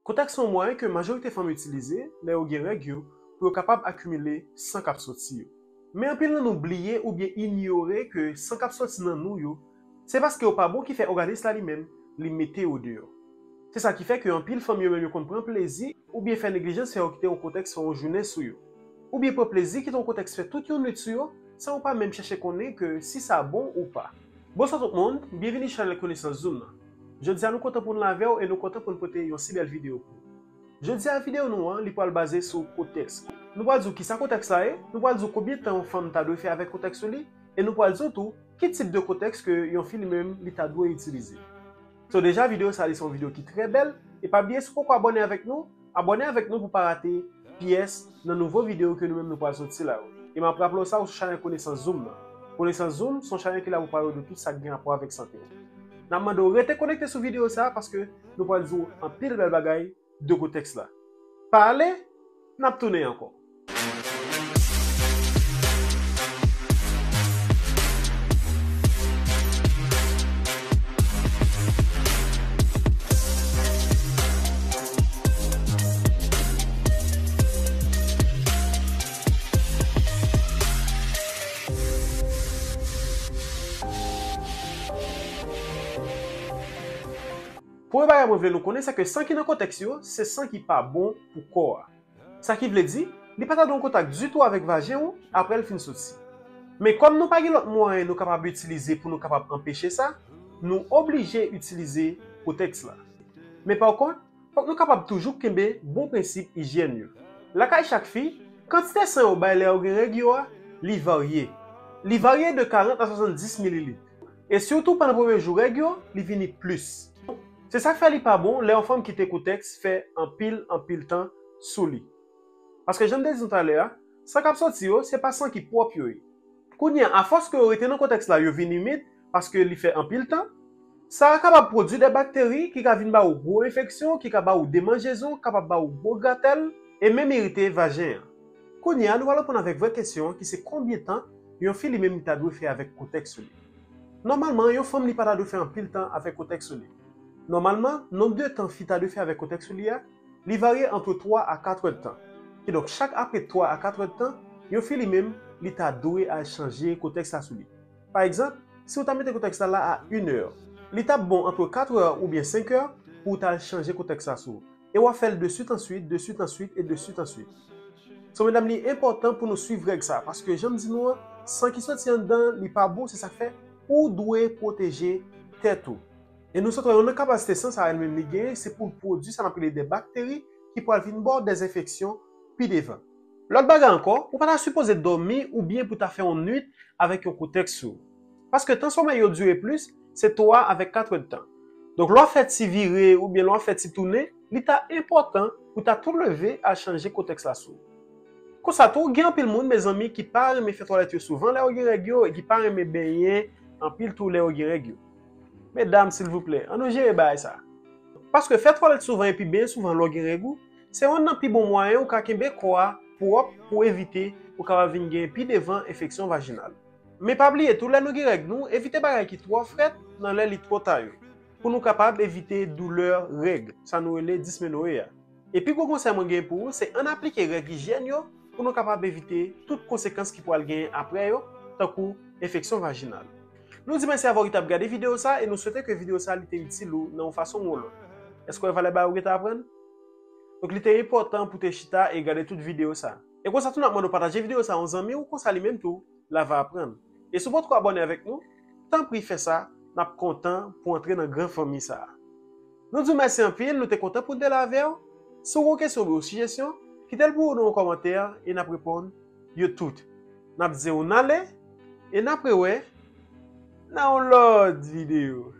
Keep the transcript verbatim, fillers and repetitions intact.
Kotèks se yon mwayen ke majorite fanm itilize lè yo gen règ yo pou yo kapab akimile san k ap soti yo. Men anpil nan nou bliye oubyen inyore ke san k ap soti nan nou yo, se paske yo pa bon ki fè òganis la li menm, li mete yo deyò. Se sa ki fè ke anpil fanm yo menm yo konn pran plezi oubyen fè neglijans fè yo kite yon kotèks fè yon jounen sou yo. Oubyen pran plezi kite yon kotèks fè tout yon nwit sou yo, san yo pa menm chèche konnen ke si sa bon ou pa. Bonswa tout moun, byenvini sou chanèl Konesans Zoom nan. Jodi a nou kontan pou n la avè w e nou kontan pou n pote yon si bèl videyo pou ou. Jodi a videyo nou an, li pral baze sou kotèks. Nou pral di w kisa kotèks la ye, nou pral di w konbyen tan yon fanm ta dwe fè avèk kotèks sou li, e nou pral di w tou ki tip de kotèks ke yon fi li menm li ta dwe itilize. So deja videyo sa li se yon videyo ki trè bèl, e pa bliye si w poko abòne avèk nou, abòne avèk nou pou pa rate pyès nan nouvo videyo ke nou menm nou pral soti la yo. E m ap raple w sa ou sou chanèl Konesans Zoom nan. Konesans Zoom se yon chanèl ki la pou pale w de tout sa k gen rapò avèk sante w. N ap mande w rete konekte sou videyo sa paske nou pral di w anpil bèl bagay de kotèks la. Pa ale, n ap tounen ankò. Premye bagay mwen vle nou konnen se ke san ki nan kotèks yo, se san ki pa bon pou kò a. Sa ki vle di, li pa ta dwe an kontak ditou avèk vajen w apre l fin soti. Men kòm nou pa gen lòt mwayen nou kapab itilize pou nou kapab anpeche sa, nou oblije itilize kotèks la. Men pa kont, fòk nou kapab toujou kenbe bon prensip ijyèn yo. Lakay chak fi, kantite san yo bay lè yo gen règ yo a, li varye. Li varye de karant a swasanndis mililit. E sitou pandan premye jou règ yo, li vini plis. Se sa k fè li pa bon lè yon fanm kite kotèks fè anpil, anpil tan sou li. Paske jan m te di nou talè a, san k ap soti yo, se pa san ki pwòp yo ye. Kounye a, afòs ke yo rete nan kotèks la, yo vin imid, paske li fè anpil tan, sa a kapab pwodui de bakteri ki ka vin ba ou gwo enfeksyon, ki ka ba ou demanjezon, kapab ba ou gwo gratèl, e menm irite vajen an. Kounye a, nou pral reponn avèk vrè kesyon an ki se konbyen tan yon fi li menm li ta dwe fè avèk kotèks sou li. Nòmalman, yon fanm li pa ta dwe fè anpil tan avèk kotèks sou li. Nòmalman, nonb de tan fi ta dwe fè avèk kotèks sou li a, li varye ant twa a kat èdtan. Kidonk, chak apre twa a kat èdtan, yon fi li menm, li ta dwe al chanje kotèks la sou li. Pa egzanp, si w ta mete kotèks la la a inè, li t ap bon ant kat è oubyen senk è pou w ta al chanje kotèks la sou ou. E w ap fè l de swit an swit, de swit an swit e de swit an swit. So, medam, li enpòtan pou nou swiv règ sa a, paske jan m di nou an, san ki soti anndan, li pa bon, se sa k fè ou dwe pwoteje tèt ou. E nou sot wè youn nan kapasite san sa a li menm li genyen, se pou l pwodui sa n ap rele de bakteri ki pral vin ba w dèzenfeksyon pi devan. Lòt bagay ankò, ou pa ta sipoze dòmi oubyen pou ta fè yon nwit avèk yon kotèks sou ou. Paske tan somèy yo dire plis, se twa avèk kat èdtan. Donk, lè w ap fè ti vire oubyen lè w ap fè ti tounen, li ta enpòtan pou ta tou leve al chanje kotèks la sou ou. Konsa tou, gen anpil moun, mezanmi, ki pa renmen fè twalèt yo souvan lè yo gen règ yo e ki pa renmen benyen anpil tou lè yo gen règ yo. Medam, silvouplè, ann nou jere bagay sa. Paske fè twalèt souvan epi benyen souvan lè w gen règ ou, se youn nan pi bon mwayen ou ka kenbe kò a pwòp pou evite ou kapab vin gen pi devan enfeksyon vajinal. Men pa bliye tou, lè nou gen règ nou, evite bagay ki twò frèt nan lè li twò ta yo, pou nou kapab evite doulè règ, sa nou rele dismenore a. E pi gwo konsèy mwen gen pou ou, se ann aplike règ ijyèn yo pou nou kapab evite tout konsekans ki pral genyen apre yo, tankou enfeksyon vajinal. Nou di mèsi avè w ki t ap gade videyo sa e nou swete ke videyo sa li te itil ou nan yon fason ou yon lòt. Èske w wè valè bagay ou gentan aprann? Donk, li te enpòtan pou w te chita e gade tout videyo sa. E konsa tou, n ap mande w pataje videyo sa a yon zanmi w, konsa li menm tou, l a va aprann. E si w potko abòne avèk nou, tanpri fè sa, n ap kontan pou w antre nan gran fanmi sa a. Nou di w mèsi anpil, nou te kontan pou n te la avè w. Si w gen yon kesyon oubyen yon sijesyon, kite l pou nou nan yon kòmantè e n ap reponn yo tout. N ap di w n ale e n ap rewè nan yon lòt videyo.